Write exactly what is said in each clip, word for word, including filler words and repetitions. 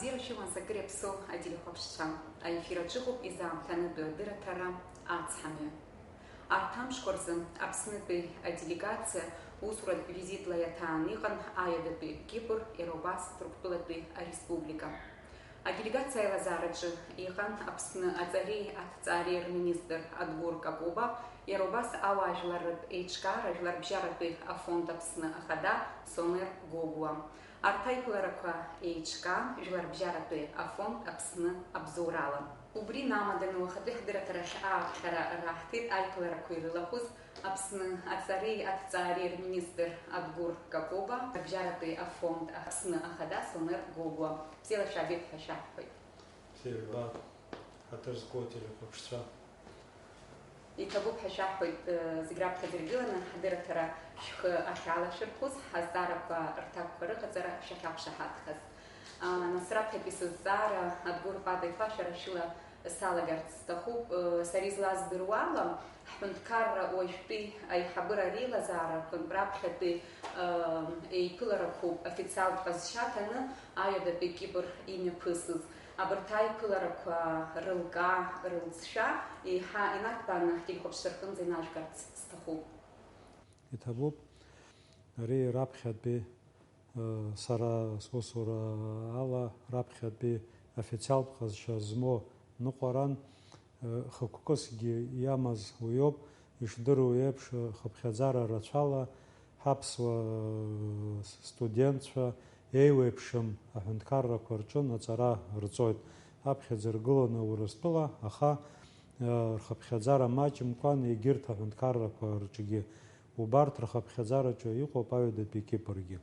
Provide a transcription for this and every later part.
Бзиара шәымаз, акыр иаԥсоу ателехәаԥшцәа, аефир аҿы ыҟоуп изаамҭанытәу адырраҭара Ацҳамҩа. Арҭ амшқәа рзы Аԥснытәи аделегациа усуратә визитла иаҭааны иҟан аҩадатәи Кипр, иара убас Ҭырқәтәылатәи ареспублика. Аделегациа аилазаараҿы иҟан Аԥсны аҵареи аҭҵаареи рминистр Адгәыр Какоба, иара убас ауаажәларратә еиҿкаара жәларбжьаратәи афонд Аԥсны ахада Сонер Гогәуа. Арҭ аиԥыларақәа еиҿкаан жәларбжьаратәи афонд Аԥсны абзоурала. Убри инамаданы уахатәи ҳдырраҭарахь ааԥхьара раҳҭеит аиԥыларақәа ирылахәыз Аԥсны аҵареи аҭҵаареи рминистр Адгәыр Какоба, абжьаратәи афонд Аԥсны ахада Сонер Гогәуа. Бзиала шәаабеит ҳәа шәаҳҳәоит. Бзиа жәбап, ҳаҭыр зқәу ателехәаԥшцәа. Иҭабуп ҳәа шәаҳҳәоит, э, зегь раԥхьаӡа иргыланы ҳдырраҭара шәхы ахьалашәырхәыз, ҳазҵаарақәа рҭакқәа рыҟаҵара шәахьақәшаҳаҭхаз. А, нас раԥхьатәи сызҵаара, Адгәыр Пата-иԥа, шәара шәыла салагарц сҭахуп. Э, сара излаздыруа ала, ҳҳәынҭқарра уажәтәи аиҳабыра реилазаара рҟынтә раԥхьатәи, э, еиԥыларақәоуп официалтә ҟазшьа ҭаны аҩадатәи Кипр имҩаԥысыз. Абарҭ аиԥыларақәа рылкаа, рылҵшәа еиҳа инарҭбааны ҳтелехәаԥшцәа рҟынӡа инажәгарц сҭахуп. Иҭабуп. Ари раԥхьатәи, э, сара сусура ала раԥхьатәи официалтә ҟазшьа змоу ныҟәаран, э, хықәкысгьы иамаз уиоуп. Ишдыру еиԥш, э, хыԥхьаӡара рацәала ҳаԥсуа, э, студентцәа еиуеиԥшым аҳәынҭқаррақәа рҿы аҵара рҵоит. Аԥхьаӡа иргыланы Урыстәыла, аха, э, рхыԥхьаӡара маҷымкәан егьырҭ аҳәынҭқаррақәа рҿгьы. Убарҭ рхыԥхьаӡараҿы иҟоуп аҩадатәи Кипргьы.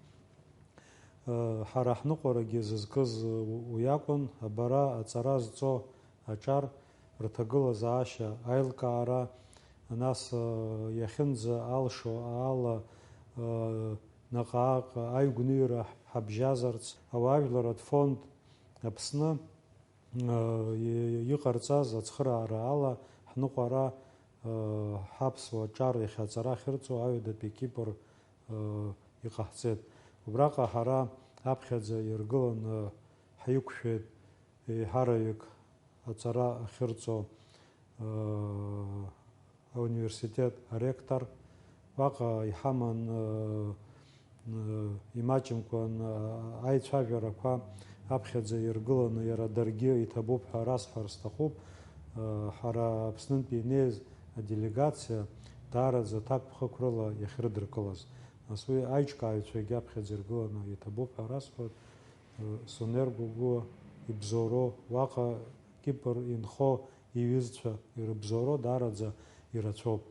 Э, ҳара ҳныҟәарагьы зызкыз у-, уи акәын, абара аҵара зҵо аҿар рҭагылазаашьа аилкаара, нас, э, иахьынӡа алшо ала, э, наҟ-ааҟ аигәныҩра ҳабжьазарц, ауаажәларратә фонд Аԥсны, э, и-, иҟарҵаз ацхыраара ала ҳныҟәара, э, ҳаԥсуа ҿар иахьа аҵара ахьырҵо аҩадатәи Кипр, э, иҟаҳҵеит. Убраҟа ҳара аԥхьаӡа иргыланы ҳаиқәшәеит еиҳараҩык аҵара ахьырҵо, э, ауниверситет аректор. Уаҟа иҳаман, э, э, имаҷымкәан, э, аицәажәарақәа аԥхьаӡа иргыланы иара даргьы иҭабуп ҳәа расҳәар сҭахуп. Э, ҳара Аԥснынтәи инеиз аделегациа даараӡа ҭакԥхықәрыла иахьрыдыркылаз. Нас уи аиҿкааҩцәагьы аԥхьаӡа иргыланы иҭабуп ҳәа расҳәоит. Э, Сонер Гогәуа ибзоуроу, уаҟа Кипр инхо иҩызцәа ирыбзоуроу даараӡа ирацәоуп.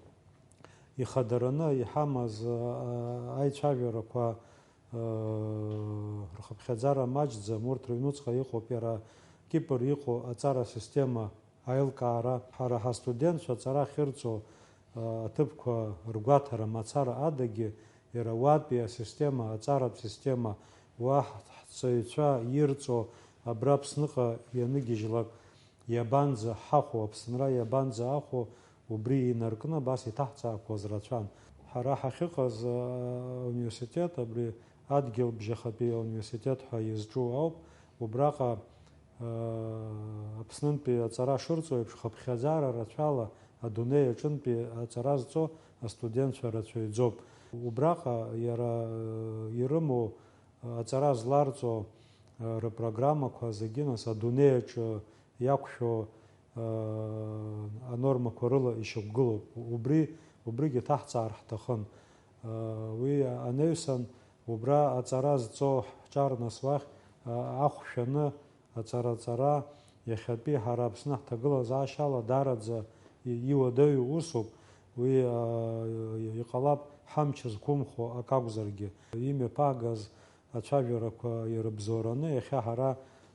Ихадараны иҳамаз, э, аицәажәарақәа, э, рхыԥхьаӡара маҷӡам, урҭ рыҩнуҵҟа иҟоуп иара Кипр иҟоу аҵара система аилкаара. Ҳара ҳастудентцәа аҵара ахьырҵо, э, аҭыԥқәа ргәаҭара мацара адагьы, иара уатәи асистема, аҵаратә система, уа ҳҵаҩцәа ирҵо абра Аԥсныҟа ианыгьежьлак, иабанӡа ҳахәо, Аԥсынра иабанӡа ахәо, убри инаркны абас иҭаҳҵаақәоз рацәан. Ҳара ҳахьыҟаз, а, ауниверситет, абри адгьылбжьахатәи ауниверситет ҳәа изҿу ауп, убраҟа, а, Аԥснынтәи аҵара шырҵо еиԥш, хыԥхьаӡара рацәала адунеи аҿынтәи аҵара зҵо астудентцәа рацәаҩӡоуп. Убраҟа иара, а, ирымоу, а, аҵара зларҵо, а, рпрограммақәа зегьы, нас, адунеи аҿы иақәшәо, а, анормақәа рыла ишьақәгылоуп. Убри, убригьы ҭаҳҵаар ҳҭахын. А, уи анаҩсан, убра аҵара зҵо ҳҿар, нас, уахь, а, ахә шәаны аҵараҵара, иахьатәи ҳара Аԥсны ҳҭагылазаашьала даараӡа и-, иуадаҩу усуп. Уи, а, иҟалап ҳамч зқәымхо акы акәзаргьы. Имҩаԥаагаз ацәажәарақәа ирыбзоураны иахьа ҳара,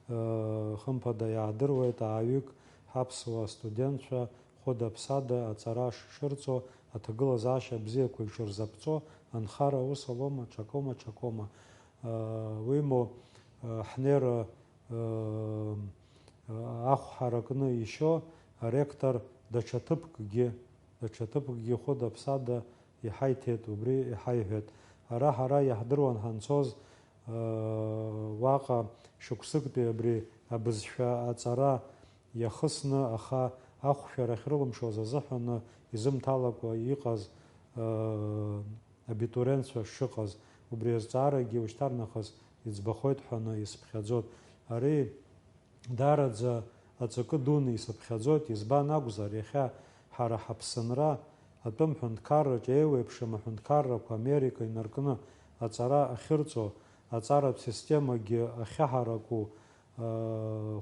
э, хымԥада иаадыруеит ааҩык ҳаԥсуа студентцәа хәыда-ԥсада аҵара шырҵо, аҭагылазаашьа бзиақәа ишырзаԥҵо анхара аус алоума, ҽакоума, ҽакоума. Э, уимоу, э, ҳнеира, э, э, ахә ҳаракны ишьо аректор даҽа ҭыԥкгьы, даҽа ҭыԥкгьы хәыда-ԥсада иҳаиҭеит, убри иҳаиҳәеит. Ара ҳара иаҳдыруан ҳанцоз, Уаҟа шықәсыктәи абри абызшәа аҵара иахысны, аха ахәшәара ахьрылымшоз азыҳәан изымҭалакәа иҟаз абитуриентцәа шыҟаз, убри азҵаарагьы ушьҭарнахыс иӡбахоит ҳәа исыԥхьаӡоит. Ари даараӡа аҵакы дуны исыԥхьаӡоит, избан акәзар, иахьа ҳара ҳаԥсынра атәым ҳәынҭқарраҿ еиуеиԥшым аҳәынҭқаррақәа Америка инаркны аҵара ахьырҵо, аҵаратә системагьы ахьаҳараку,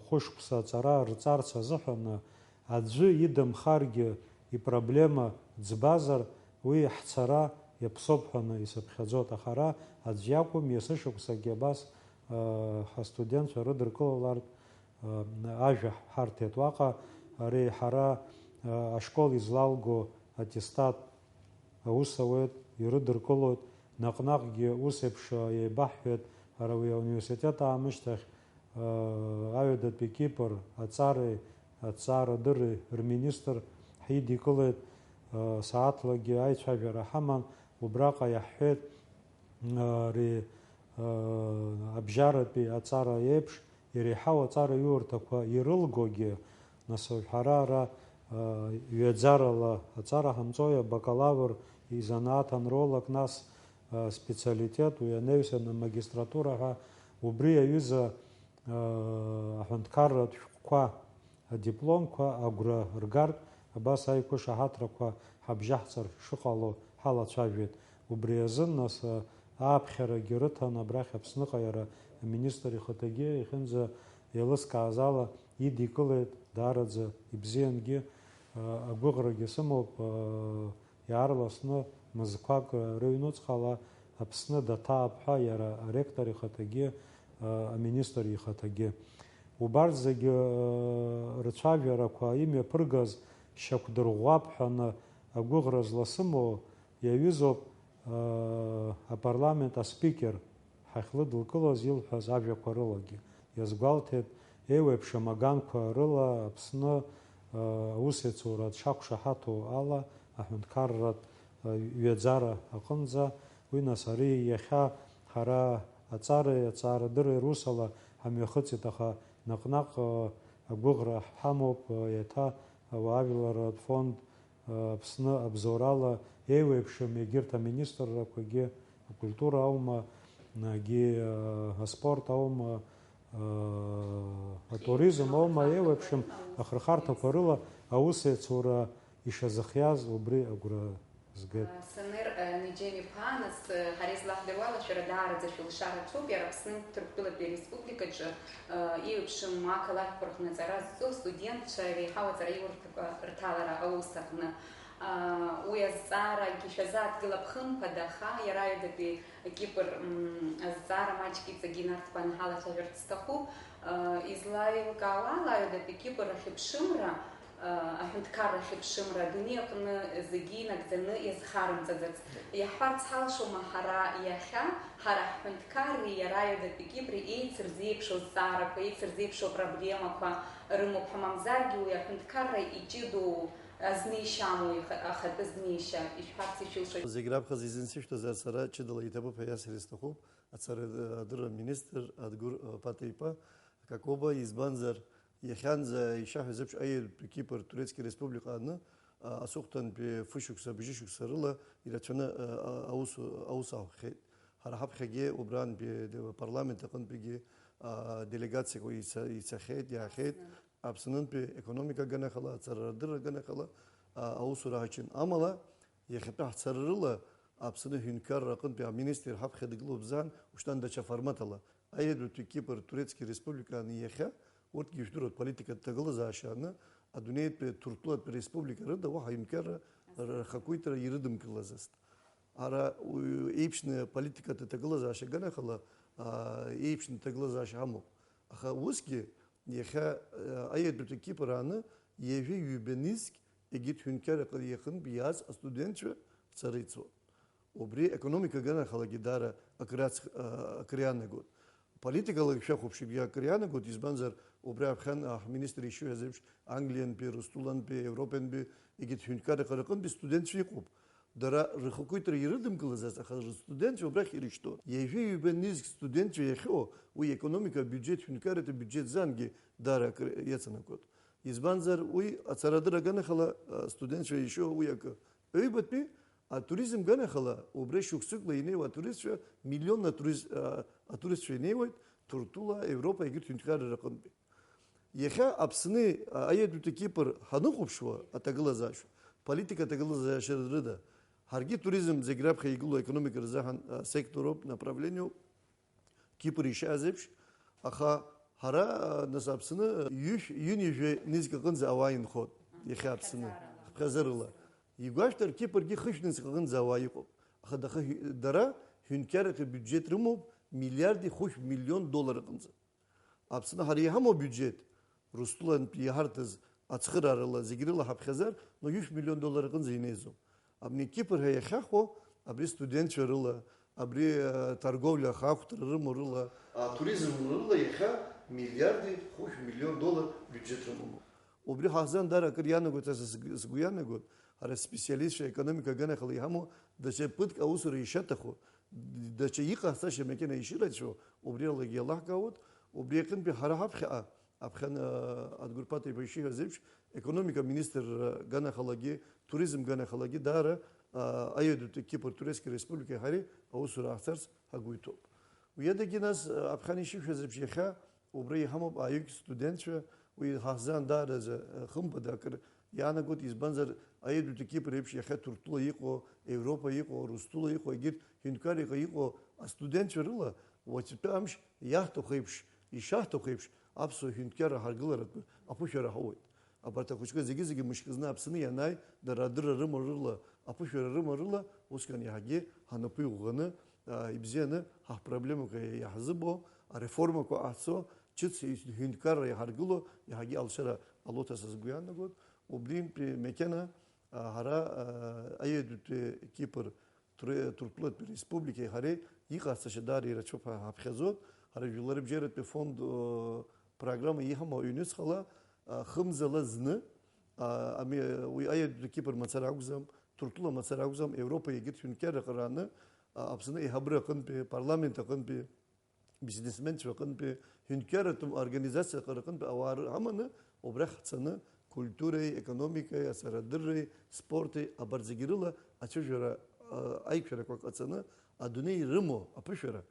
хәышықәса аҵара рҵарц азыҳәан, аӡәы идамхаргьы ипроблема ӡбазар, уи ҳцара иаԥсоуп ҳәа исыԥхьаӡоит. Аха ара аӡә иакәым, иасышықәсагьы абас ҳастудентцәа рыдыркылалартә ажәа ҳарҭеит. Уаҟа ари ҳара ашкол излалго аттестат аус ауеит, ирыдыркылоит, наҟ-наҟгьы ус еиԥш еибаҳҳәеит, ҳара уи ауниверситет аамышьҭахь, аҩадатәи Кипр аҵареи аҭҵаарадырреи рминистр ҳидикылеит, сааҭлагьы аицәажәара ҳаман, убраҟа иаҳҳәеит, ари абжьаратәи аҵара еиԥш, иреиҳау аҵараиурҭақәа ирылгогьы, нас уажә ҳара ара, ҩаӡарала аҵара ҳамҵои, абакалавр, изанааҭ анролак, нас специалитет, уи анаҩсан амагистратура ҳәа, убри аҩыза аҳәынҭқарратә шәҟәқәа, адипломқәа агәра ргартә, абас аиқәышаҳаҭрақәа ҳабжьаҳҵар шыҟало ҳалацәажәеит. Убри азын, нас, ааԥхьарагьы рыҭан, абрахь Аԥсныҟа иара аминистр ихаҭагьы иахьынӡа еилыскааз ала идикылеит, даараӡа ибзиангьы, агәыӷрагьы сымоуп, иаарласны мызқәак рыҩнуҵҟала Аԥсны даҭаап ҳәа иара аректор ихаҭагьы, аминистр ихаҭагьы. Убарҭ зегьы рцәажәарақәа имҩаԥыргаз шьақәдырӷәӷәап ҳәа агәыӷра зласымоу иаҩызоуп, апарламент аспикер ҳахьлыдылкылаз илҳәаз ажәақәа рылагьы. Иазгәалҭеит, еиуеиԥшым аганқәа рыла Аԥсны аусеицура дшақәшаҳаҭу ала аҳәынҭқарратә ҩаӡара аҟынӡа, уи нас ари иахьа ҳара аҵареи аҵаарадырреи русала ҳамҩахыҵит, аха наҟ-наҟ агәыӷра ҳамоуп, еиҭа ауаажәларратә фонд Аԥсны абзоурала еиуеиԥшым егьырҭ аминистррақәагьы, акультура аума, егьи аспорт аума, атуризм аума, еиуеиԥшым ахырхарҭақәа рыла аусеицура ишазыхиаз убри агәра згеит. Санер Неџьем-иԥа, нас, ҳара излаҳдыруа ала, шәара даараӡа шәылшара ҭоуп, иара Аԥсны Ҭырқәтәылатәи ареспубликаҿы еиуеиԥшым ақалақьқәа рҟны аҵара зҵо астудентцәа реиҳау аҵараиурҭақәа рҭалара аус аҟны. Уи азҵаарагьы шәазааҭгылап хымԥада, аха иара аҩадатәи Кипр, м, азҵаара маҷк иҵегьы инарҭбааны ҳалацәажәарц сҭахуп. Излаилкаауа ала, аҩадатәи Кипр ахьыԥшымра, аҳәынҭқарра ахьыԥшымра адунеи аҟны зегьы инагӡаны иазхарымҵаӡац. Иаҳҳәарц ҳалшома ҳара иахьа, ҳара ҳҳәынҭқарреи иара аҩадатәи Кипри еицырзеиԥшу азҵаарақәа, еицырзеиԥшу апроблемақәа рымоуп ҳәа, мамзаргьы уи аҳәынҭқарра иҷыдоу азнеишьа амоу, иха-, ахатәы знеишьа, ишәҳәарц ишәылшоит. Зегь раԥхьаӡа изын сышәҭазар, сара ҷыдала иҭабуп ҳәа иасҳәар сҭахуп. Ацара адырра аминистр Адгәыр Патеиԥа Какоба, избанзар, иахьанӡа ишаҳҳәаз еиԥш, аиаҩтәи Кипр Турецки Республика аҟны, а, аҵыхәтәантәи фышықәса, бжьышықәса рыла ирацәаны, а, а, аус, аус аҳәахьеит. Ҳара ҳаԥхьагьы убрантәи апарламент аҟынтәигьы, а, делегациақәа ица-, ицахьеит, иаахьеит. Аԥснынтәи аекономика аганахьала, аҵарадырра аганахьала, а, аусура ҳачин. Амала, иахьатәи ҳцарарыла Аԥсны аҳәынҭқарра аҟынтәи аминистр ҳаԥхьа дгылоуп зан, ушьҭан даҽа форматала. Аиаҩтәи Кипр Турецки Республикаан иахьа, урҭгьы ижәдыруеит, политикатә ҭагылазаашьа аны, адунеитәи Ҭырқәтәылатәи республика рыда уаҳа аҳәынҭқарра рхақәиҭра ирыдымкылазызт. Ара уаҩ еиԥшны аполитикатә ҭагылазаашьа аганахьала, а, еиԥшны ҭагылазаашьа ҳамоуп. Аха усгьы, иахьа, а, аиаҩтәи Кипр ааны, ҩажәи ҩба нызқь егьырҭ ҳәынҭқарра иаҟынтә иааз астудентцәа ҳцара ицон. Убри аекономика аганахьалагьы даара акыр ацх-, а, акыр иаанагоит. Политикалагьы шәахәаԥшып, акыр иаанагоит, избанзар, убри аԥхьан, а, ҳминистр ишиҳәаз еиԥш, Англиантәи, Урыстәылантәи, Европантәи, егьырҭ ҳәынҭқаррақәа рҟынтәи студентцәа иҟоуп. Дара рхақәиҭра ирыдымкылаӡац, аха рыстудентцәа убрахь ирышьҭоу. Ҩажәи ҩба нызқь студентцәа иахьыҟоу, уи аекономика абиуџьеҭ, ҳәынҭқарратә абиуџьеҭ зангьы даара акыр иацанакуеит. Избанзар, уи ацарадырра аганахьала, а, студентцәа ишьоу уи акы. Ҩбатәи, атуризм ганахьала, убри шықәсықәла инеиуа атуристцәа, миллионла атурист-, а, атуристцәа инеиуеит Ҭырқәтәыла, Европа, егьырҭ ҳәынҭқарра рҟынтәи. Иахьа Аԥсни, а, аҩадатәи Кипр ҳаныҟәыԥшуа аҭагылазаашьа, политика аҭагылазаашьа рыда, ҳаргьы туризм зегь раԥхьа игылоу аекономика рзыҳәан, а, сектороуп, направлениоуп, Кипр ишьааз еиԥш, аха ҳара, а, нас Аԥсны ҩышә, ҩынҩажәи нызқь аҟынӡа ауаа инхоит, иахьа Аԥсны, ҳԥхьаӡарала. Ҳԥхьаӡарала. Игәашәҭар, Кипргьы хышә нызқь аҟынӡа ауаа иҟоуп. Аха даха ҳәи-, дара ҳәынҭқарратәи абиуџьеҭ рымоуп, миллиарди хәышә миллион доллар аҟынӡа. Аԥсны ҳара иҳамоу абиуџьеҭ, Русҭлантәи иҳарҭаз ацхыраарыла зегь рыла ҳаԥхьаӡар, но ҩышә миллион доллар аҟынӡа инеиӡом. Абни Кипр ҳәа иахьаҳәо, абри студентцәа рыла, абри, э, торговлиа ахаахәҭра рымоу рыла, атуризм рыла иахьа миллиарди хәышә миллион доллар биуџьеҭ рымоуп. Убри ҳаҳзан дара акыр иаанагоит, ҳәа сгәы иаанагоит, ҳара специалистцәа, аекономика аганахьала иҳамоу, даҽа ԥыҭк аусура ишаҭаху, даҽа иҟаҳҵаша макьана ишырацәоу, убри алагьы иалаҳкаауеит, убри аҟынтәи ҳара ҳаԥхьаҟа, аԥхьан, а, Адгәыр Ԥаҭа-иԥа ишиҳәаз еиԥш, економика министрра ганахьалагьы, туризм ганахьалагьы даара, а, аҩадатәи Кипр Турецкий Республикеи ҳареи аусура аҳцарц ҳагәы иҭоуп. Уи адагьы нас, а, аԥхьан ишишәҳәаз еиԥш, иахьа убра иҳамоуп ааҩык студентцәа, уи ҳаҳзан даараӡа, а, хымԥада акыр иаанагоит, избанзар, аҩадатәи Кипр еиԥш иахьа Ҭырқәтәыла иҟоу, Европа иҟоу, Урыстәыла иҟоу, егьырҭ ҳәынҭқарраҟа иҟоу астудентцәа рыла уаҵәтәи амш иаҳҭаху еиԥш, ишаҳҭаху еиԥш, аԥсуа ҳәынҭқарра ҳаргыларатәы аԥышәара ҳауеит. Абарҭ ахәыҷқәа зегьы-зегьы мышкызны Аԥсны ианааи, дара адырра рымоу рыла, аԥышәара рымоу рыла, усҟан иаҳагьы ҳнапы иӷәӷәаны, а, ибзианы ҳаҳпроблемақәа иаҳзыбо, ареформақәа ҟаҳҵо, ҽыц ҳәынҭқарра иҳаргыло, иаҳагьы алшара ҟалоит ҳәа са сгәы иаанагоит. Убринтәи макьана, а, ҳара, а, аҩадатәи Кипр Тур-, Ҭырқәтәылатәи республикеи ҳареи иҟаҳҵаша даара ирацәоуп ҳәа ҳаԥхьаӡоит. Ҳара жәларыбжьаратәи фонд, о, программа иҳамоу аҩнуҵҟала, а, хымзала зны, а, ами-, уи аҩадатәи Кипр мацара акәӡам, Ҭырқәтәыла мацара акәӡам, Европа егьырҭ ҳәынҭқарраҟа рааны, а, Аԥсны аиҳабыра аҟынтәи, апарламент аҟынтәи, бизнесменцәа рҟынтәи, ҳәынҭқарратә организациақәа рҟынтәи ауаа ры-, аманы, убра ҳцаны, культуреи, економикеи, ацарадырреи, спорти, абарҭ зегьы рыла ацәажәара, а, аиқәшәарақәа ҟаҵаны, адунеи ирымоу аԥышәара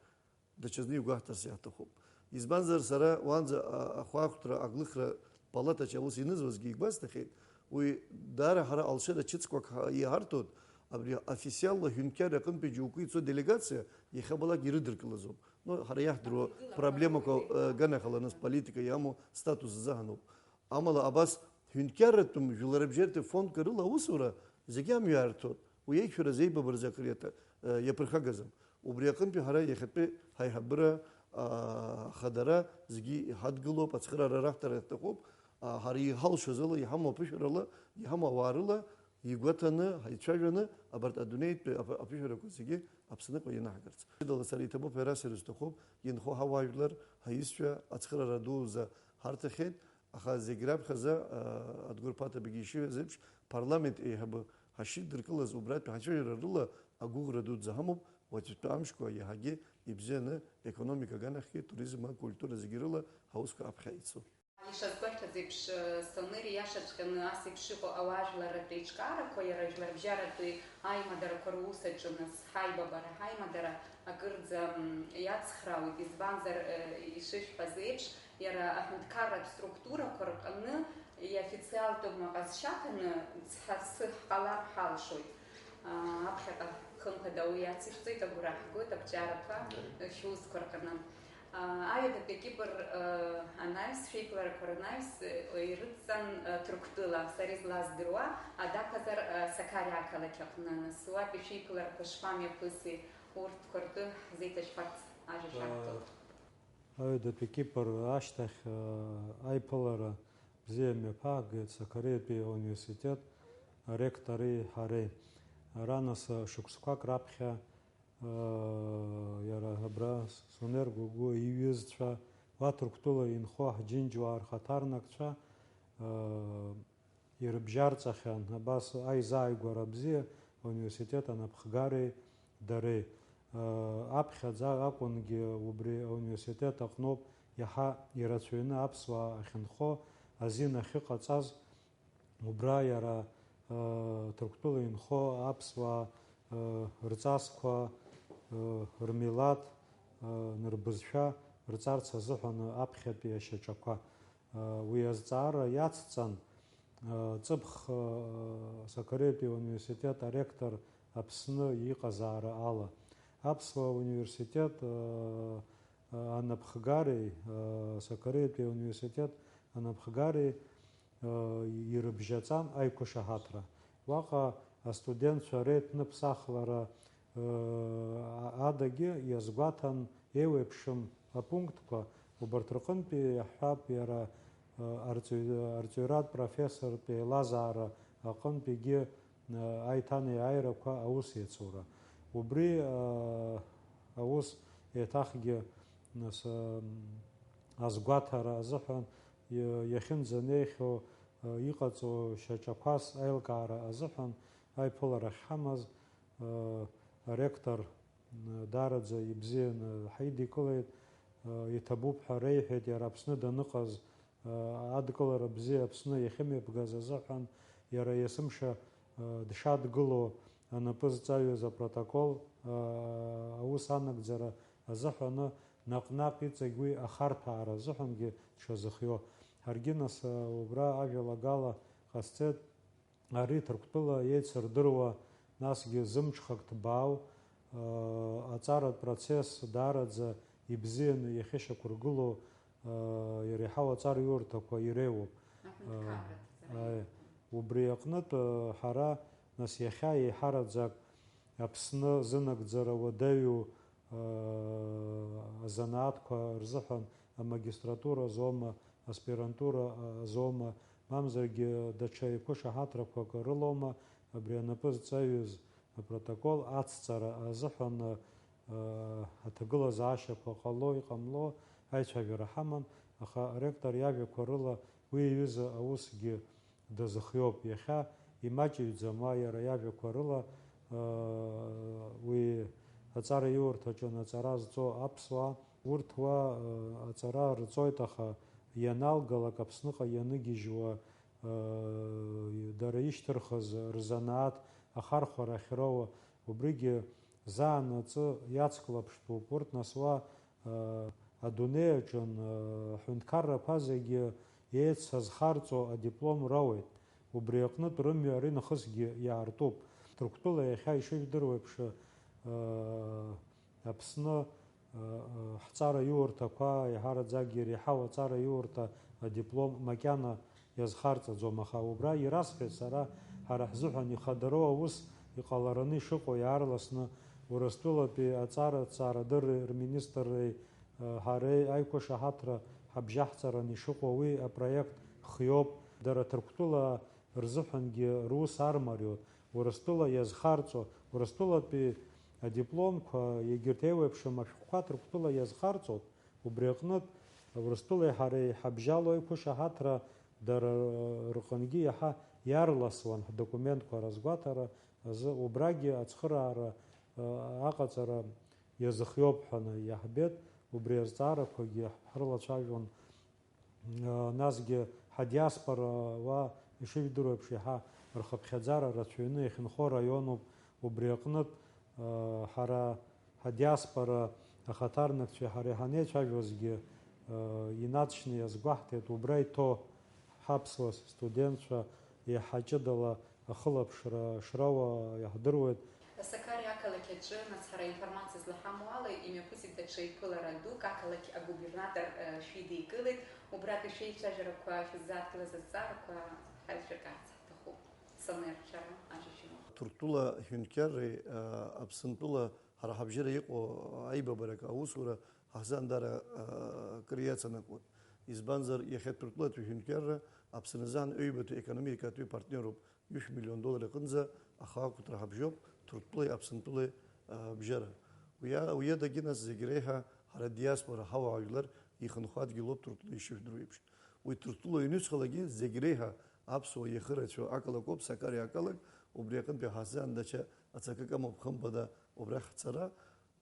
даҽазны игәаҳҭарц иаҭахуп. Избанзар, сара уаанӡа, а, ахәаахәҭра аглыхра палатаҿы аус ианызуазгьы игәасҭахьеит, уи даара ҳара алшара ҽыцқәак ҳа-, иаҳарҭоит, абри официалла ҳәынҭқарра аҟынтәи џьоукы ицо делегациа иахьабалак ирыдыркылаӡом. Ну, ҳара иаҳдыруа проблемақәа, э, ганахьала нас политика иамоу статус азыҳәаноуп. Амала абас ҳәынҭқарратәым жәларыбжьаратәи фондк рыла аусура зегьы амҩа иарҭоит. Уи аиқәшәара азеибабаразы акыр иаҭа-, э, иаԥырхагазам. Убри аҟынтәи ҳара иахьатәи ҳаиҳабыра, а, ахадара зегьы иҳадгылоуп, ацхыраара раҳҭара иаҭахуп. А, ҳара иҳалшоз ала, иҳамоу аԥышәарала, иҳамоу ауаа рыла, игәаҭаны, ҳаицәажәаны, абарҭ адунеитәи аԥ-, аԥышәарақәа зегьы Аԥсныҟа ианаҳгарц. Идала сара иҭабуп ҳәа расҳәар сҭахуп, инхо ҳауаажәлар, ҳаишьцәа ацхыраара дуӡӡа ҳарҭахьеит, аха зегь раԥхьаӡа, а, Адгәыр Ԥаҭа-бегьы ишиҳәаз еиԥш, парламент еиҳабы ҳашидыркылаз убратәи ҳацәажәара рыла агәыӷра дуӡӡа ҳамоуп, уаҵәтәи амшқәа иаҳагьы ибзианы економика аганахьгьы, туризм, акультура зегьы рыла ҳаусқәа аԥхьа ицо. Ишазгәаҭаз еиԥш, Самыр ииашаҵәҟьаны ас еиԥш иҟоу ауаажәларратә еиҿкаарақәа, иара жәларбжьаратәи аимадарақәа рус аҿы, нас, ҳаибабара, ҳаимадара акырӡа, м, иацхраауеит, избанзар, э, ишышәҳәаз еиԥш, иара аҳәынҭқарратә структурақәа рҟны иофициалтәым аҟазшьа аҭаны цҳасы ҳҟалар ҳалшоит. А, аԥхьаҟа, хымԥада, уи иацышәҵоит, агәра ҳгоит, абҿиарақәа, шәусқәа рҟны. Аҩадатәи Кипр, э, анаҩс, шәеиԥыларақәа ранаҩс, э, ирыдҵан, э, Ҭырқәтәыла, сара излаздыруа, адаҟазар, э, Сакариа ақалақь аҟны. Нас уатәи шәеиԥыларақәа шԥамҩаԥыси, урҭқәа ртәы ҳзеиҭашәҳәарц ажәа шәақәтәоуп. Аҩадатәи Кипр ашьҭахь, э, аиԥылара бзиа мҩаԥаагеит Сакариатәи ауниверситет аректори ҳареи. Ара нас, э, шықәсқәак раԥхьа Иара абра Сонер Гогәуа иҩызцәа, уа Ҭырқәтәыла инхо ҳџьынџьуаа рхаҭарнакцәа ирыбжьарҵахьан, абас аизааигәара бзиа ауниверситет анапхгареи дареи. Аԥхьаӡа акәынгьы убри ауниверситет аҟноуп иаҳа ирацәаҩны аԥсуаа ахьынхо, азин ахьыҟаҵаз. Убра иара, Ҭырқәтәыла инхо аԥсуаа рҵасқәа, рмилаҭ, рбызшәа рҵарц азыҳәан аԥхьатәи ашьаҿақәа. Уи азҵаара иацҵан, ҵыԥх Сакареитәи ауниверситет аректор Аԥсны иҟазаара ала. Аԥсуа университет анапхгареи, Сакареитәи ауниверситет анапхгареи ирыбжьаҵан аиқәышаҳаҭра. Уаҟа астудентцәа реиҭныԥсахлара адагьы иазгәаҭан еиуеиԥшым апунктқәа, убарҭ рҟынтәи иаҳҳәап, иара арҵаҩ-, арҵаҩратә профессортә еилазаара аҟынтәигьы аиҭанеиааирақәа аус иацура. Убри аус еиҭахгьы, нас, азгәаҭара азыҳәан иахьынӡанеихьоу иҟаҵоу шьаҿақәас аилкаара азыҳәан аиԥылара ахьҳамаз аректор даараӡа ибзианы ҳаидикылеит, иҭабуп ҳәа реиҳәеит иара Аԥсны даныҟаз, адкылара бзиа Аԥсны иахьымҩаԥгаз азыҳәан, иара есымша дшадгылоу анапы зҵаҩыз апротокол аус анагӡара азыҳәаны наҟ-наҟ иҵегь уи ахарҭәаара азыҳәангьы дшазыхио. Ҳаргьы нас убра ажәалагала ҟасҵеит. Ари Ҭырқәтәыла еицырдыруа, насгьы зымҽхак ҭбаау, аҵаратә процесс даараӡа ибзианы иахьышьақәыргылоу, иреиҳау аҵараиурҭақәа иреиуоуп. Аҳәынҭқарратә ҵараиурҭақәа. Аи, убри аҟнытә, ҳара, нас, иахьа еиҳараӡак Аԥсны зынагӡара уадаҩу азанааҭқәа рзыҳәан амагистратура азоума, аспирантура азоума, мамзаргьы даҽа еиқәышаҳаҭрақәак рылоума абри анапы зҵаҩыз апротокол ацҵара азыҳәан аҭагылазаашьақәа ҟало-иҟамло аицәажәара ҳаман, аха аректор иажәақәа рыла уи иҩыза аусгьы дазыхиоуп. Иахьа имаҷыҩӡам уа иара иажәақәа рыла, уи аҵараиурҭаҿы аҵара зҵо аԥсуаа, урҭ уа аҵара рҵоит, аха ианалгалак Аԥсныҟа ианыгьежьуа, дара ишьҭырхыз рзанааҭ ахархәара ахьроуа, убригьы заанаҵы иацклаԥштәуп. Урҭ нас уа Адунеи аҿын аҳәынҭқаррақәа зегьы еицазхарҵо адиплом роуеит. Убри аҟнытә рымҩа ари нахысгьы иаартуп. Ҭырқәтәыла иахьа ишыжәдыруа еиԥш, Аԥсны ҳҵараиурҭақәа, еиҳараӡакгьы иреиҳау аҵараиурҭа адиплом макьана иазхарҵаӡом, аха убра ирасҳәеит сара, ҳара ҳзыҳәан ихадароу аус иҟалараны ишыҟоу иаарласны Урыстәылатәи аҵара-ҭҵаарадырреи рминистрреи ҳареи аиқәышаҳаҭра ҳабжьаҳҵаран ишыҟоу уи апроект хиоуп. Дара Ҭырқәтәыла рзыҳәангьы рус армариоуп. Урыстәыла иазхарҵо, Урыстәылатәи адипломқәа, егьырҭ еиуеиԥшым ашәҟәқәа Ҭырқәтәыла иазхарҵоит. Убри аҟнытә, Урыстәылеи ҳареи ҳабжьало аиқәышаҳаҭра дара рҟынгьы иаҳа иарласуан ҳдокументқәа разгәаҭара азы, убрагьы ацхыраара, а, аҟаҵара иазыхиоуп ҳәа иаҳбеит, убри азҵаарақәагьы ҳрылацәажәон. А, насгьы ҳадиаспора уа ишыжәдыруа еиԥш иаҳа рхыԥхьаӡара рацәаҩны иахьынхо раионуп, убри аҟнытә, а, ҳара ҳадиаспора ахаҭарнакцәеи ҳареи ҳанеицәажәозгьы, а, инаҵшьны иазгәаҳҭеит, убра иҭоу ҳаԥсуа студентцәа еиҳа ҷыдала ахылаԥшра шроуа иаҳдыруеит. Сакариа ақалақь аҿы, нас, ҳара информациа злаҳамоу ала, имҩаԥысит даҽа еиԥылара дук, ақалақь агубернатор, э, шәидикылеит. Убратәи шәеицәажәарақәа шәыззааҭгылаз азҵаарақәа ҳаицәыркаарц ҳҭахуп. Самер, шәара ажәа шәымоуп. Ҭырқәтәыла ҳәынҭқарреи, э, Аԥсынтәыла ҳара ҳабжьара иҟоу аибабарак аусура ҳазан дара, э, акыр иацанакуан. Избанзар, иахьа Ҭырқәтәылатәи ҳәынҭқарра Аԥсны азыҳәан ҩбатәи економикатәи партнеруп. Ҩышә миллион доллар аҟынӡа ахақәиҭра ҳабжьоуп Ҭырқәтәылеи Аԥсынтәылеи, а, абжьара. Уи а-, уи адагьы, нас, зегь реиҳа ҳара диаспора ҳауаажәлар ихынҳәуа адгьылоуп Ҭырқәтәыла ишыжәдыруа еиԥш. Уи Ҭырқәтәыла ианҩыҵҟалакгьы зегь реиҳа аԥсуа иахырацәоу ақалақь ауп, Сакариа ақалақь, убри аҟынтәи ҳаззаан даҽа Ацакык амоуп, хымԥада, убрахь ҳцара.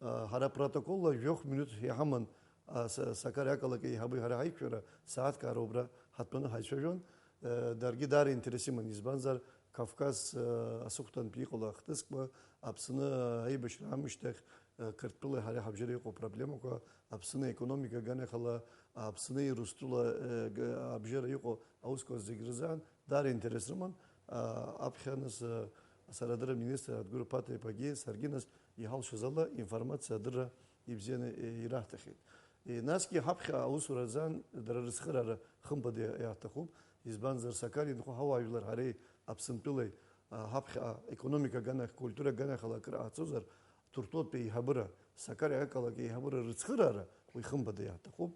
Ҳара протоколла жәохә минуҭ иҳаман, Са-, Сакариа ақалақь еиҳабы ҳара ҳаиқәшәара, сааҭк ара убра ҳатәаны ҳаицәажәон. Даргьы даара интерес иман, избанзар, Кавказ асыхәҭантә иҟало ахҭыскқәа, Аԥсны аибашьра аамышьҭахь, Қырҭтәылеи ҳареи ҳабжьара иҟоу проблемақәа, Аԥсны аекономика аганахьала, Аԥсны Урыстәыла, га-, абжьара иҟоу аусқәа зегь рзы даара интерес рыман. Аԥхьа нас, асарадырра министр Адгәыр Ԥаҭа-иԥагьы саргьы нас иҳалшаз ала информациа адырра ибзианы ираҳҭахьеит. Насгьы ҳаԥхьа аусура азы дара рыцхыраара хымԥада иаҳҭахуп, избанзар, Сакариа инхо ҳауаажәлар ҳареи Аԥсынтәылеи, ҳаԥхьа економика аганахь, культура аганахьала акыр ҟаҳҵозар, Ҭырқәтәылатәи еиҳабыра, Сакариа ақалақь еиҳабыра рыцхыраара уи хымԥада иаҳҭахуп.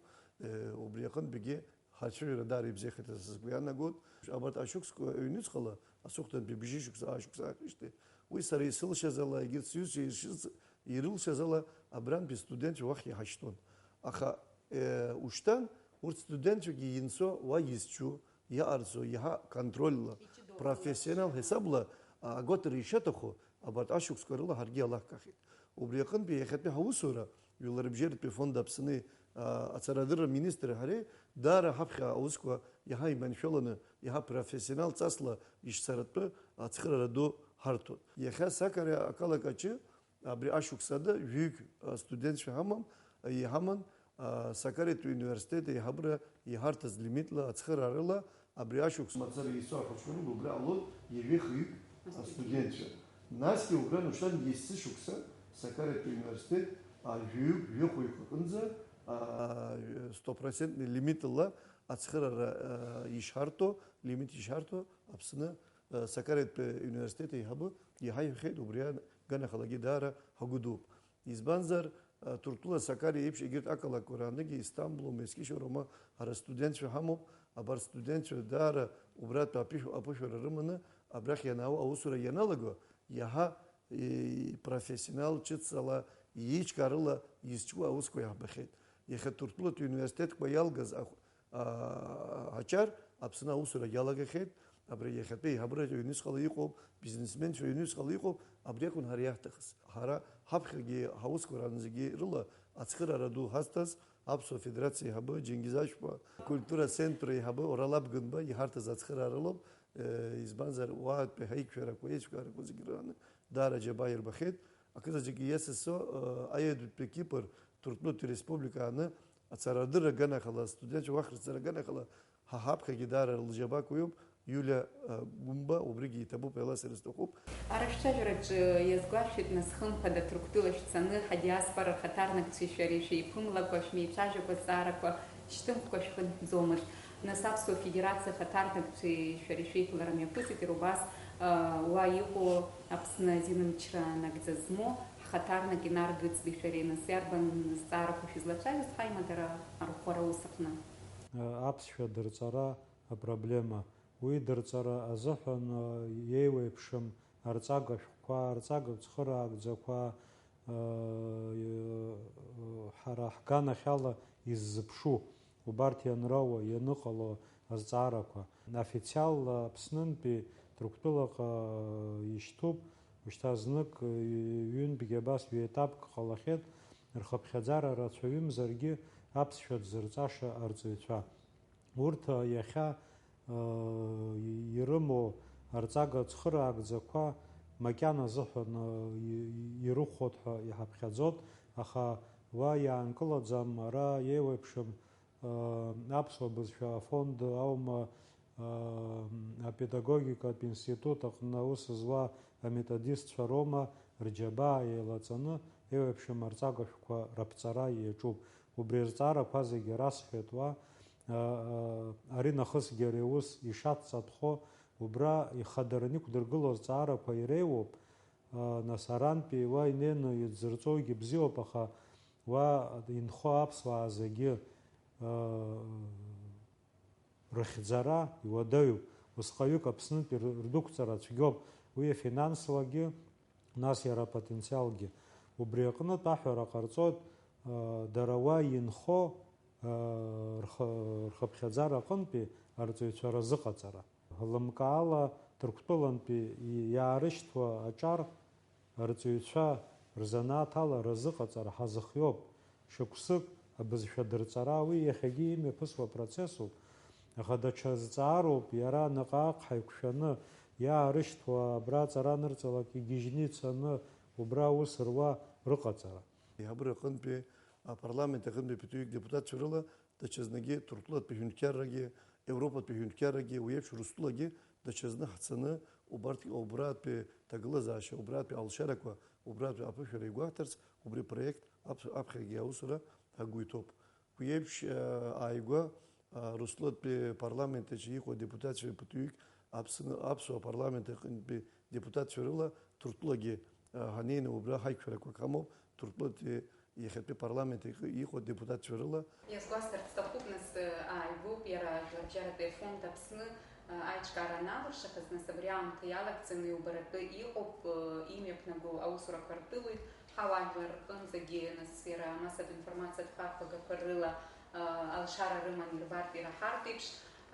Убри аҟынтәигьы ҳацәажәара даара ибзиахеит ҳәа сгәы иаанагоит. Абарҭ ашықәсқәа ҩнуҵҟала, асыхәҭантәи бжьышықәса, аашықәса аахижьҭеи, уи сара исылшаз ала, егьырҭ сҩызцәа иршьыз-, ирылшаз ала, абрантәи студентцәа уахь иҳашьҭуан. Аха, э, ушьҭан урҭ студентцәагьы инцо уа изчу, иаҟарҵо, иаҳа контрольла, профессионал ҳисабла, а, агәаҭара ишаҭаху, абарҭ ашықәсқәа рыла ҳаргьы иалаҳкаахьеит. Убри аҟынтәи иахьатәи ҳаусура, жәларбжьаратәи фонд Аԥсны, а, ацарадырра министри ҳареи даара ҳаԥхьа аусқәа иаҳа иманшәаланы, иаҳа профессионал ҵасла ишцаратәы ацхыраара ду ҳарҭоит. Иахьа Сакариа ақалақь аҿы абри ашықәс ада жәаҩык, а, студентцәа ҳамам, иҳаман, а, Сакариатәи университет еиҳабыра иҳарҭаз лимитла ацхыраарыла абри ашықәс мацара еицәоу ахәыҷқәа рыла убра ҟалоит ҩажәи хҩык астудентцәа. Насгьы убра ушьҭан есышықәса Сакариатәи университет, а, жәаҩык, жәохәҩык аҟынӡа, а, стопроцентный лимитла ацхыраара, а, ишҳарҭо, лимит ишҳарҭо Аԥсны, а, Сакариатәи университет еиҳабы иҳаиҳәахьеит, убри аганахьалагьы даара ҳагәы дууп. Избанзар, Ҭырқәтәыла Сакариа еиԥш егьырҭ ақалақьқәа рааныгьы, Истамбул, Мескишева, Рома, ҳара студентцәа ҳамоуп, абарҭ студентцәа даара убратәи аԥышә-, аԥышәара рыманы абрахь ианаау аусура ианалаго, иаҳа, и-, профессионал ҿыцала, иеиҿкаарыла изҿу аусқәа иаҳбахьеит. Иахьа Ҭырқәтәылатәи университетқәа иалгаз ахә-, аа, аҿар Аԥсны аусура иалагахьеит. Абри иахьатәи аиҳабыра ҩнуҵҟала иҟоуп, бизнесменцәа ҩнуҵҟала иҟоуп, абри акәын ҳара иаҳҭахыз. Ҳара ҳаԥхьагьы ҳаусқәа ран зегьы рыла ацхыраара ду ҳазҭаз Аԥсуа Федерациа еиҳабы Џьенгиз Ашәба, культура центр еиҳабы Орал Абганба иҳарҭаз ацхыраара лоуп, э, избанзар, уаатәи ҳаиқәшәарақәа, еиҿкаарақәа зегьы раны даара џьабаа ирбахьеит. Акызаҵәык иесысо, э, аҩадатәи Кипр, Ҭырқәтәылатәи республика ааны ацарадырра аганахьала, астудентцәа уахь рцара аганахьала, ҳа ҳаԥхьагьы даара лџьабаақәа иоуп, Иулиа, э, Гәымба, убригьы иҭабуп, еиласыр сҭахуп. Ара шәцәажәараҿы иазгәашәҭеит, нас, хымԥада, Ҭырқәтәыла шәцаны, ҳадиаспора рхаҭарнакцәеи шәареи шәеиԥымлакәа, шәмеицәажәакәа, азҵаарақәа шьҭымхкәа шәхынҳәӡомызт. Нас Аԥсуа Федерациа ахаҭарнакцәеи шәареи шәеиԥылара мҩаԥысит, иара убас, э, уа иҟоу Аԥсны азинмчра нагӡа змоу ҳхаҭарнак Инар Гыцби шәареи. Нас иарбан зҵаарақәа шәызлацәажәоз ҳаимадара арӷәӷәара ус аҟны? Аԥсшәа дырҵара апроблема. Уи дырҵара азыҳәан, еиуеиԥшым арҵага шәҟәқәа, арҵага цхыраагӡақәа, ҳара ҳганахьала иззыԥшу, убарҭ ианроуа, ианыҟало азҵаарақәа. Официалла Аԥснынтәи Ҭырқәтәылаҟа ишьҭуп, ушьҭа знык, ҩынтәгьы абас ҩеетапк ҟалахьеит, рхыԥхьаӡара рацәаҩымзаргьы аԥсшәа дзырҵаша арҵаҩцәа. Урҭ, а, иахьа, а, и-, ирымоу арҵага цхыраагӡақәа макьана азыҳәан, а, и-, и-, ирыхәхоит ҳәа иҳаԥхьаӡоит, аха уа иаанкылаӡам, ара еиуеиԥшым, а, аԥсуа бызшәа афонд аума, а, апедагогикатә институт аҟны аус зуа аметодистцәа роума, рџьабаа еилаҵаны, еиуеиԥшым арҵага шәҟәқәа раԥҵара иаҿуп. Убри азҵаарақәа зегьы расҳәеит уа, а, а, ари нахысгьы ари аус ишацҵатәхо, убра ихадараны иқәдыргылоу азҵаарақәа иреиуоуп, а, нас арантәи уа инеины иӡырҵогьы бзиоуп, аха уа инхо аԥсуаа зегьы, а, рыхьӡара иуадаҩуп, усҟаҩык Аԥснынтәи рдәықәҵара цәгьоуп, уи афинанслагьы, нас иара апотенциалгьы. Убри аҟнытә аҳәара ҟарҵоит, а, дара уа инхо, а, рхы-, рхыԥхьаӡара аҟынтәи арҵаҩцәа разыҟаҵара. Лымкаала Ҭырқәтәылантәи и-, иаарышьҭуа аҿар Арҵаҩцәа рзанааҭ ала разыҟаҵара ҳазыхиоуп. Шықәсык абызшәа дырҵара уи иахьагьы имҩаԥысуа процессуп, аха даҽа зҵаароуп иара наҟ-ааҟ ҳаиқәшәаны иаарышьҭуа абра аҵара анырҵалак игьежьны ицаны убра аус руа рыҟаҵара. Аиҳабыра аҟынтәи, апарламент аҟынтәи ԥыҭҩык депутатцәа рыла даҽазнагьы Ҭырқәтәылатәи ҳәынҭқаррагьы, Европатәи ҳәынҭқаррагьы, уи еиԥш Урыстәылагьы даҽазны ҳцаны, убарҭ, убратәи ҭагылазаашьа, убратәи алшарақәа, убратәи аԥышәара игәаҳҭарц, убри апроект аԥ-, аԥхьагьы аусура агәы иҭоуп. Уи еиԥш, а, ааигәа, а, Урыстәылатәи апарламент аҿы иҟоу адепутатцәа ԥыҭҩык Аԥсны, аԥсуа апарламент аҟынтәи депутатцәа рыла Ҭырқәтәылагьы, а, ҳанеины убра ҳаиқәшәарақәак ҳамоуп, Ҭырқәтәылатәи иахьатәи апарламент иҟ-, иҟоу адепутатцәа рыла. Иазгәасҭарц сҭахуп, нас, ааигәоуп иара Жәларбжьаратәи афонд Аԥсны, а, аиҿкаара аналыршахаз, нас абри аамҭа иалагӡаны иубаратәы иҟоуп, а, имҩаԥнаго аусурақәа ртәылоит, ҳауаажәлар рҟынӡагьы, нас иара амассатә информациатә хархәагақәа рыла, а, алшара рыман ирбартә ираҳартә еиԥш,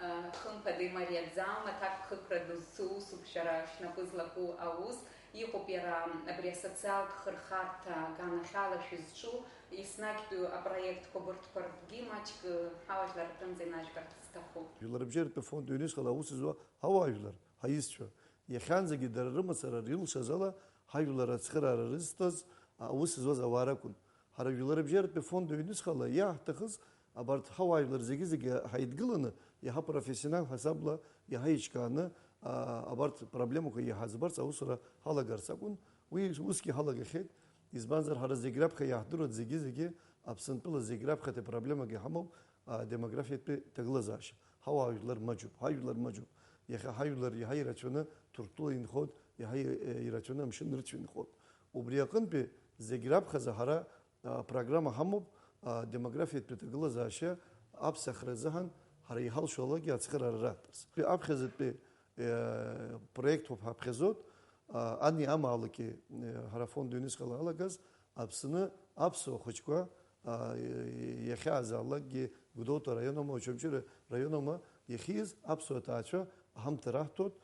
а, хымԥада имариаӡам аҭакԥхықәра ду зцу усуп шәара шәнапы злаку аус. Иҟоуп иара абри асоциалтә хырхарҭа аганахьала шәызҿу, еснагьтәи апроектқәа абырҭқәа ртәгьы маҷк, э, ҳауаажәлар рҟынӡа инажәбарц сҭахуп. Жәларбжьаратәи афонд ҩнуҵҟала аус зуа ҳауаажәлар, ҳаизцәа, иахьанӡагьы дара рымацара ирылшаз ала ҳажәлар ацхыраара рызҭаз аус зуаз ауаа ракәын. Ҳара жәларбжьаратәи афонд ҩнуҵҟала иаҳҭахыз абарҭ ҳауаажәлар зегьы-зегьы ҳаидгыланы, иаҳа профессионал ҳасабла, иаҳа еиҿкааны, а, абарҭ проблемақәа иҳаӡбарц аусура ҳалагарц акәын. Уи усгьы ҳалагахьеит, избанзар, ҳара зегь раԥхьа иаҳдыруеит, зегьы-зегьы Аԥсынтәыла зегь раԥхьатәи проблемак иҳамоуп, а, демографиатәи ҭагылазаашьа. Ҳауаажәлар маҷуп, ҳажәлар маҷуп. Иахьа ҳажәлар иаҳа ирацәаны Ҭырқәтәыла инхоит, иаҳа и-, ирацәаны амшын рыцәа инхоит. Убри аҟынтәи зегь раԥхьаӡа ҳара, а, программа ҳамоуп, а, демографиатәи ҭагылазаашьа аԥсахра азыҳәан ҳара иҳалшо алагьы ацхыраара раҳҭарц. Аԥхьаӡатәи, э, проект уп ҳаԥхьаӡоит, а, ани амаалықьи, э, ҳара афонд ҩнуҵҟала алагаз, Аԥсны аԥсуа хәыҷқәа, а, иахьаазаалакгьы Гәдоуҭа араион аума, Очамчыра араион аума, иахьиз аԥсуа ҭаацәа аҳамҭа раҳҭоит,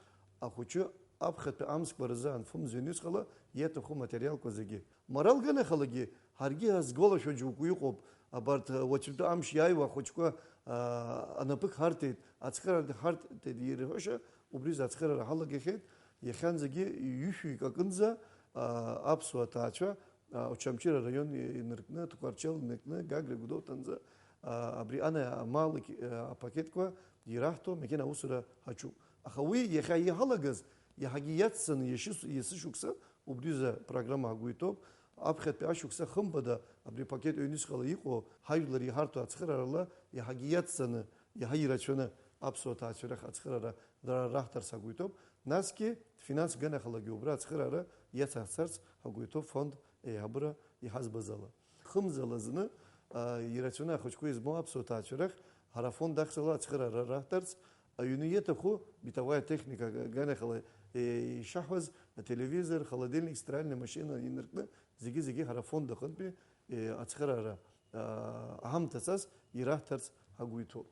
ахәыҷы аԥхьатәи амзқәа рзы анфымз ҩнуҵҟала иаҭаху аматериалқәа зегьы. Морал ганахалагьы ҳаргьы ҳазгәалашәо џьоукы иҟоуп, абарҭ, уаҵәтәи амш иааиуа ахәыҷқәа, а, анапык ҳарҭеит, ацхыраара ҳарҭеит ирҳәаша, убри азы ацхыраара ҳалагахьеит, иахьанӡагьы ҩышәҩык акынӡа, а, аԥсуа ҭаацәа, а, Очамчыра араион инаркны, Тҟәарчал инаркны, Гагра Гәдоуҭанӡа, а, абри ана амалықь, а, апакетқәа ираҳҭо макьана аусура ҳаҿуп. Аха уи иахьа иҳалагаз, иаҳагьы иацҵаны иашьыс-, иацы шықәса убри азы апрограмма ҳгәы иҭоуп. Аԥхьатәи ашықәса хымԥада абри апакет ҩнуҵҟала иҟоу ҳажәлар иҳарҭо ацхыраарала иаҳагьы иацҵаны, иаҳа ирацәаны аԥсуа ҭаацәа рахь ацхыраара дара раҳҭарц ҳгәы иҭоуп. Насгьы финанс ганахалагьы убра ацхыраара иацаҳҵарц ҳгәы иҭоуп фонд еиҳабыра иҳазбаз ала. Хымзала зны, а, ирацәаны ахәыҷқәа измоу аԥсуа ҭаацәа рахь ҳара афонд ахьӡала ацхыраара раҳҭарц, аҩны иаҭаху бытовая техника ганахала, э, ишаҳҳәаз, ателевизор, холодильник, стиральная машина инаркны, зегьы-зегьы ҳара афонд аҟынтәи, э, ацхыраара, а, аҳамҭацаз ираҳҭарц ҳгәы иҭоуп.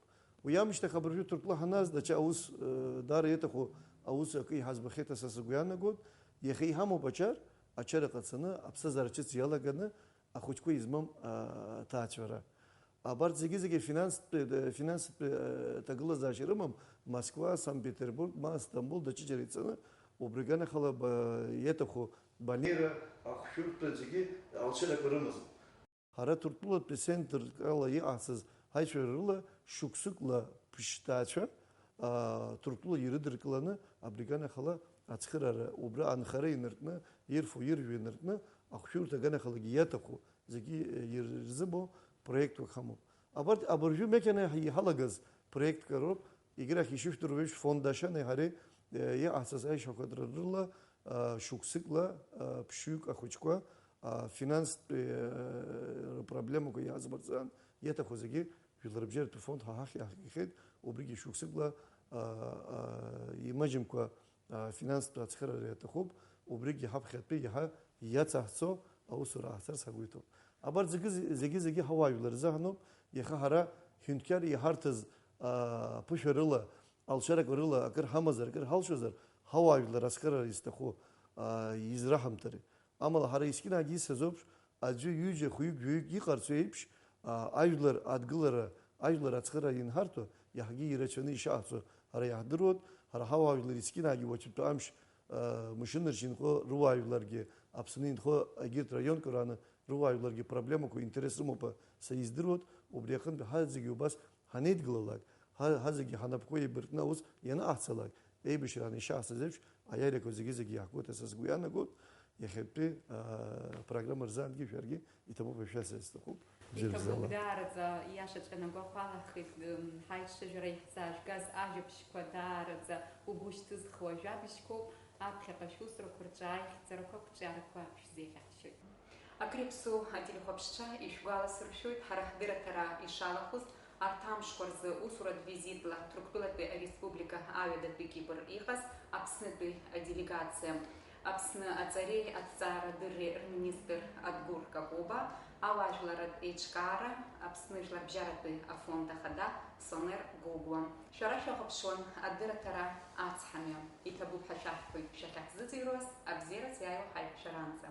Уи аамышьҭахь абыржәы Ҭырқәтәыла ҳанназ, даҽа аус, э, даара иаҭаху аус акы иҳаӡбахьеит ҳәа са сгәы иаанагоит. Иахьа иҳамоуп аҿар, аҿар аҟацаны, аԥсҭазаара ҿыц иалаганы, ахәыҷқәа измам, а, ҭаацәара. Абарҭ зегьы-зегьы финанстә, э, финанстә, э, ҭагылазаашьа рымам, Москва, Санкт-Петербург, ма Стамбул, даҽаџьара ицаны, убри ганахала ба-, иаҭаху банера, ахәшәыртә зегьы алшарақәа рымазар. Ҳара Ҭырқәтәылатәи центрк ала иҟаҳҵаз ҳаицәажәара рыла шықәсыкла ԥшьҭаацәа, аа, Ҭырқәтәыла ирыдыркыланы абри ганахала ацхыраара, убра анхара инаркны, ирфо, иржәуа инаркны, ахәшәырҭа ганахалагьы иаҭаху зегьы, э, ирзымоу проектқәак ҳамоуп. Абарҭ абыржәы макьана иҳалагаз проектқәа роуп, егьырахь ишышәдыруа еиԥш, фонд Ашьанеи ҳареи, э, иҟаҳҵаз аишьақәа рыла, э, шықәсыкла, э, ԥшьҩык ахәыҷқәа, а, финанстә, э, рпроблемақәа иаазмырҵан, иаҭаху зегьы жәларбжьаратәи фонд ҳа ҳахь иаҳгахьеит, убригьы шықәсыкла, а, а, имаҷымкәа, а, финанстә ацхыраара иаҭахуп, убригьы ҳаԥхьатәи иаҳа иацаҳҵо аусура ҟаҳҵарц ҳгәы иҭоуп. Абарҭ зегьы, зегьы-зегьы ҳауаажәлар рзыҳәаноуп, иаха ҳара ҳҳәынҭқар иҳарҭаз, а, ԥышәарыла, алшарақәа рыла акыр ҳамазар, акыр ҳалшозар, ҳауаажәлар ацхыраара изҭаху, а, израҳамҭари. Амала ҳара есқьынагьы исҳәаз ауп, аӡәы, ҩыџьа, хәҩык, жәаҩык иҟарҵо еиԥш, аа, ажәлар адгылара, ажәлар ацхыраара инҳарҭо, иаҳагьы ирацәаны ишаҳцо ҳара иаҳдыруеит. Ҳара ҳауаажәлар есқьынагьы уаҵәтәи амш, аа, мшыннырцә инхо руаажәларгьы, Аԥсны инхо егьырҭ раионқәа раны руаажәларгьы проблемақәа, интерес рымоуп ҳәа са издыруеит. Убри аҟынтә ҳазегьы убас ҳанеидгылалак, ҳа-, ҳазегьы ҳанапқәа еибаркны аус ианаҳцалак, еибашьрааны ишаҳҵаз еиԥш, аиааирақәа зегьы-зегьы иаҳгоит ҳәа са сгәы иаанагоит. Иахьатәи, аа, апрограмма рзангьы шәаргьы иҭабуп ҳәа шәасҳәар сҭахуп. Бзиара Иҭабуп, бзала. Даараӡа, иашаҵәҟьаны агәахәалахеит, м, ҳаицәажәара иаҳзаажәгаз ажәабжьқәа даараӡа угәы шьҭызхуа жәабжьқәоуп, аԥхьаҟа шәусурақәа рҿы аихьӡарақәа, ақәҿиарақәа шәзеиӷьаҳшьоит. Акрыԥсу ателехәаԥшцәа ишәгәаласыршәоит, ҳара ҳдырраҭара ишалахәыз, арҭ амшқәа рзы усуратә визитла Ҭырқәтәылатәи ареспублика аҩадатәи Кипр иҟаз Аԥснытәи аделегациа, Аԥсны аҵареи аҭҵаарадырреи рминистр Адгәыр Какоба, ауаажәларратә еиҿкаара, Аԥсны жәларбжьаратәи афонд ахада Сонер Гогәуа. Шәара шәахәаԥшуан адырраҭара Ацҳамҩа. Иҭабуп ҳәа шәаҳҳәоит шәахьаҳзыӡырҩуаз, абзиараз иааиуа ҳаиқәшәаранӡа.